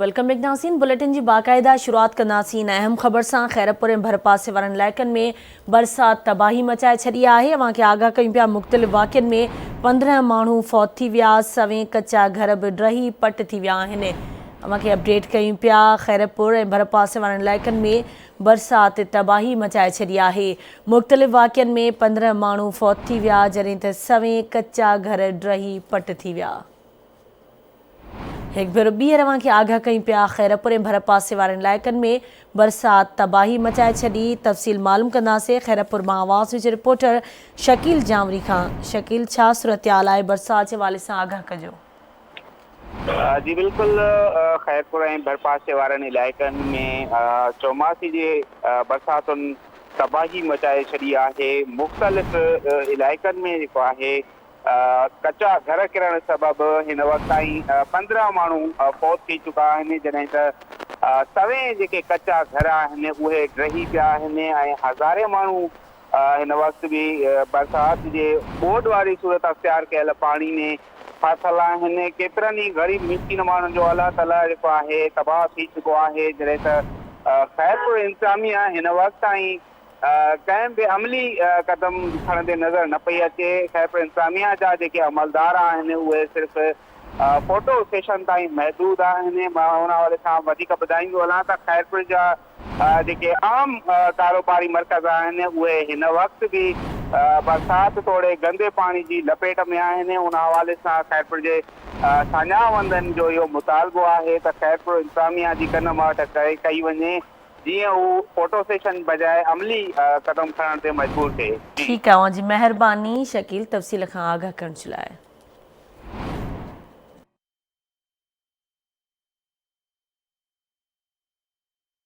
Welcome back ناظرين bulletin جي باقاعده شروعات ڪنداسين اهم خبر سان خيرپور ۽ ڀرپاسي وارن علائقن ۾ برسات تباهي مچائي ڇڏي آهي اوهان کي آگاهه ڪيون پيا مختلف واقعن ۾ 15 ماڻهو فوت ٿي ويا سوين ڪچا گهر به ڊهي پٽ ٿي ويا آهن اوهان کي اپڊيٽ ڪيون پيا خيرپور ۽ ڀرپاسي وارن علائقن ۾ برسات تباهي مچائي ڇڏي آهي مختلف واقعن ۾ 15 ماڻهو فوت ٿي ويا جڏهن ته سوين ڪچا گهر ڊهي پٽ ٿي ويا. هڪ ڀيرو ٻيهر اوهان کي آگاهه ڪيون پيا خيرپور ۽ ڀرپاسي وارن علائقن ۾ برسات تباهي مچائي ڇڏي تفصيل معلوم ڪنداسين خيرپور مان آواز نيوز جي رپورٽر شڪيل جانوري کان شڪيل ڇا صورتحال آهي برسات جي حوالي سان آگاهه ڪجو. جي بلڪل خيرپور ۽ ڀرپاسي وارن علائقن ۾ چوماسي جي برساتن تباهي مچائي ڇڏي آهي مختلف علائقن ۾ جيڪو آهي ڪچا گهر ڪرڻ سبب هن وقت تائين 15 ماڻهو فوت ٿي چڪا آهن جڏهن ته سوين جيڪي ڪچا گهر آهن اهي ڊهي پيا آهن ۽ هزارين ماڻهو هن وقت به برسات جي ٻوڏ واري صورت اختيار ڪيل پاڻي ۾ ڦاٿل آهن، ڪيترن ئي غريب مسڪين ماڻهن جو الله تعاليٰ جيڪو آهي تباهه ٿي چڪو آهي، جڏهن ته خيرپور انتظاميا هن وقت تائين ڪنهن به عملي قدم کڻندي نظر نه پئي اچي، خيرپور انتظاميا جا جيڪي عملدار آهن اهي صرف فوٽو سيشن تائين محدود آهن، مان ان حوالي سان وڌيڪ ٻڌائيندو هلان ته خيرپور جا جيڪي عام ڪاروباري مرڪز آهن اهي هن وقت به برسات توڙي گندي پاڻي جي لپيٽ ۾ آهن ان حوالي سان خيرپور جي ساڃاهه وندن جو اهو مطالبو آهي ته خيرپور انتظاميا جي ڪن مهٽ ڪئي وڃي جيئن هو فوٽو سيشن بجاء عملي قدم کڻڻ تي مجبور ٿئي. ٺيڪ آهي اوهان جي مهرباني شڪيل تفصيل کان آگاهه ڪرڻ جي لاء.